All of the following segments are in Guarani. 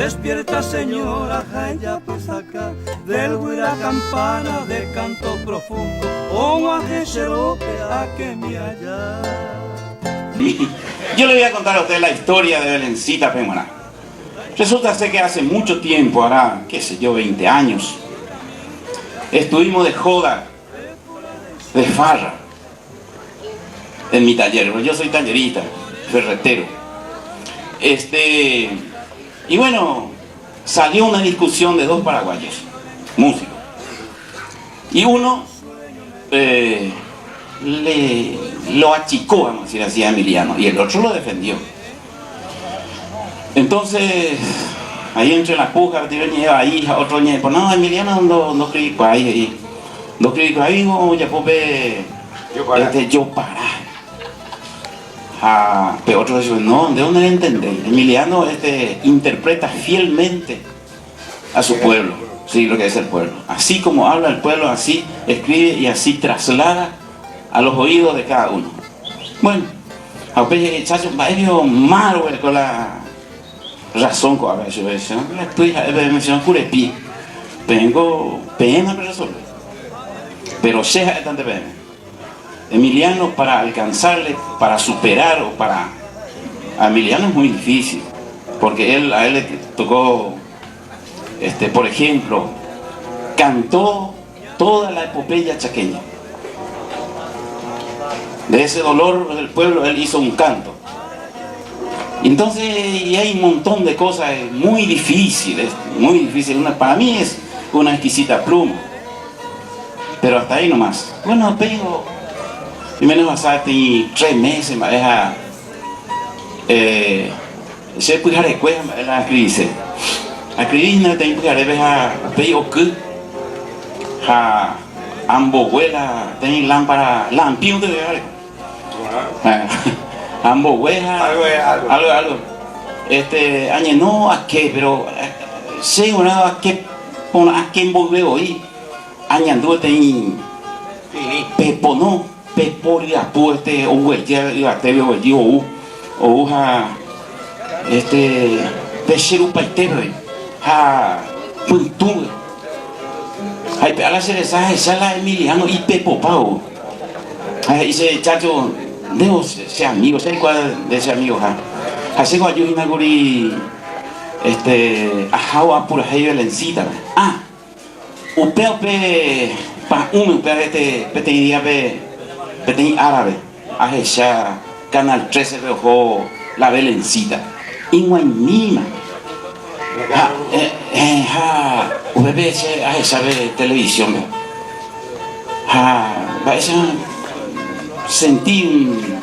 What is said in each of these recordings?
Despierta señora ha ejapysaka del guyra campana de canto profundo og̃uahẽ che rópe akemi aja. Yo le voy a contar a usted la historia de Belencita pe g̃uarã. Resulta ser que hace mucho tiempo, hará, qué sé yo, 20 años, estuvimos de joda, de farra, en mi taller, porque yo soy tallerista, ferretero. Este, y bueno, salió una discusión de dos paraguayos, músicos. Y uno eh, le, lo achicó, vamos a decir así, a Emiliano, y el otro lo defendió. Entonces, ahí entre la puja, ahí, otro ñe, pues no, Emiliano no, no ahí, ahí. No ahí, no, ya pe, este, jopara. Ha, pe otro dice, no, ¿de dónde entendéis? Emiliano este, interpreta fielmente a su pueblo, sí, lo que es el pueblo. Así como habla el pueblo, así escribe y así traslada a los oídos de cada uno. Bueno, ha upe chacho mba'ério mar oguereko la razón ko'ápe chupe che ndaikatúi ha'e peẽme che kurepi peẽngo peẽma peresolve pero che ha'étante peẽme Emiliano para alcanzarle para superar o para a Emiliano es muy difícil porque él a él le tocó este por ejemplo cantó toda la epopeya chaqueña de ese dolor del pueblo él hizo un canto. Entonces, y hay un montón de cosas muy difíciles, muy difícil. Una, para mí es una exquisita pluma. Pero hasta ahí nomás. Bueno, tengo, y menos pasar 3 meses, me deja, eh, che pyharekue mba'e la escribise. Escribí hína peteĩ pyharépe ha upéi oky ha ambogue la peteĩ lámpara lampĩunte areko. Ambogue ha Algo es algo. Algo es algo. Este, añeno ake, pero che g̃uarã ake porã ake mboyve voi añandu peteĩ pepono pepo ryapu este oguejy yvatégui oguejy ou ou ha este pe che rupaitépe ha pytũgue ha ipe'a la che resa ahecha la Emiliano ipepopa ou ha he'i che chácho ndévo che amigo che aikuaa nde che amigoha ha chéko aju hína kuri este ahávo apurahéi Belencita-pe. Ah! Upéva upe pa'ũme upéva este peteĩ díape peteĩ árape ahecha Canal 13-pe oho la Belencita. Ig̃uaimíma. Ha, eh, ha upépe che ahecha pe televisión-pe. Ha mba'éicha sentí un,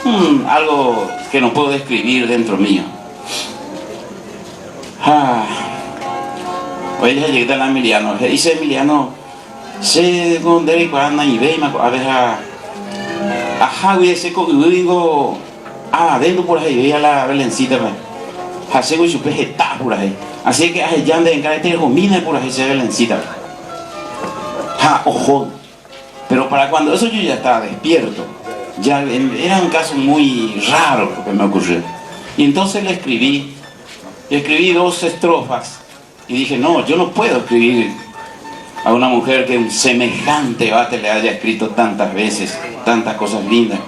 un algo que no puedo describir dentro mío. Ha oheja jeýta la Emiliano. He'i che Emiliano, che ko nde reikuaa naivéima ko'ápe ha ahágui che ko yvy ningo avave ndopurahéivéi la Belencita-pe. Ha chéko ichupe heta apurahéi. Así que aheja nde enkarete rehomína epurahéi che Belencita-pe. Ha oho. Pero para cuando eso yo ya estaba despierto. Ya era un caso muy raro lo que me ocurrió. Y entonces le escribí, le escribí 2 estrofas y dije, no, yo no puedo escribir a una mujer que un semejante bate le haya escrito tantas veces, tantas cosas lindas.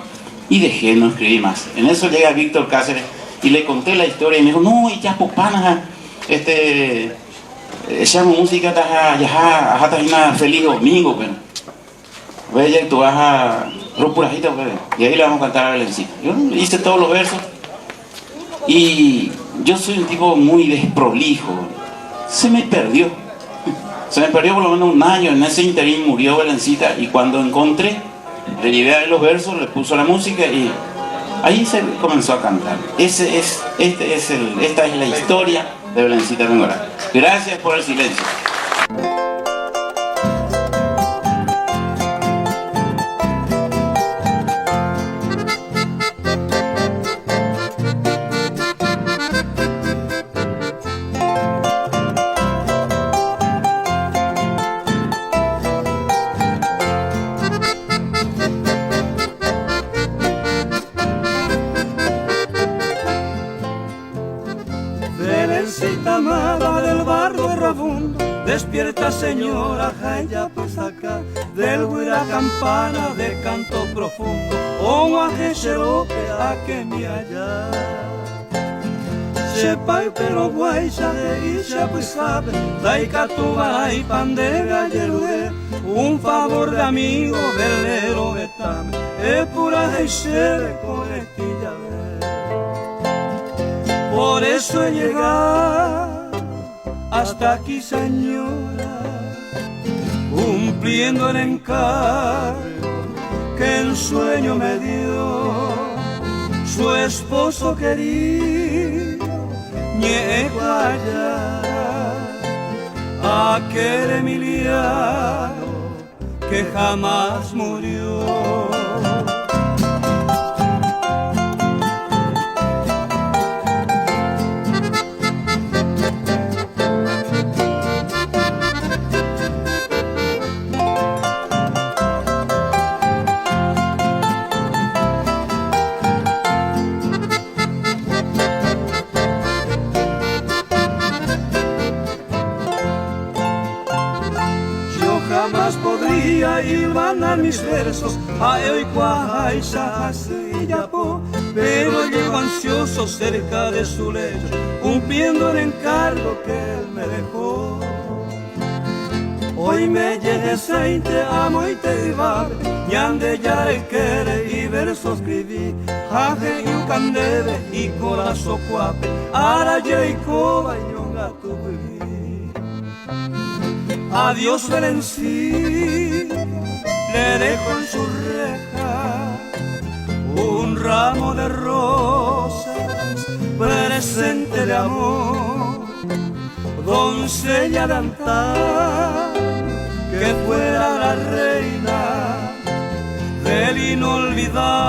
Y dejé, no escribí más. En eso llega Víctor Cáceres y le conté la historia y me dijo, no, y ya popana, este, esa música taja, ya, ajá, tajina feliz domingo, pero. Ve ya tú vas a Rupurajita, pues, y ahí le vamos a cantar a Belencita. Yo hice todos los versos y yo soy un tipo muy desprolijo. Se me perdió. Se me perdió por lo menos un año. En ese interín murió Belencita y cuando encontré, le llevé a él los versos, le puso la música y ahí se comenzó a cantar. Ese es, este es el, esta es la historia de Belencita Mengorá. Gracias por el silencio. Belencita amada del barrio errabundo, despierta señora, ya pues acá, del güira campana de canto profundo, o a a que mi allá. Sepa pero guaysa de isha pues sabe, daika tu y pan de gallerue, un favor de amigo velero betame, e pura con Por eso he llegado hasta aquí, señora, cumpliendo el encargo que en sueño me dio su esposo querido, allá, aquel Emiliano que jamás murió. Hilvanar mis versos a pero llego ansioso cerca de su lecho, cumpliendo el encargo que él me dejó. Hoy me llegué seinte amo y te ibabe, ñande yare quere y versos escribí, jaje y candebe y corazón cuape, ara y ñonga tu Adiós Belencita, le dejo en su reja un ramo de rosas, presente de amor, doncella de antaño, que fuera la reina del inolvidable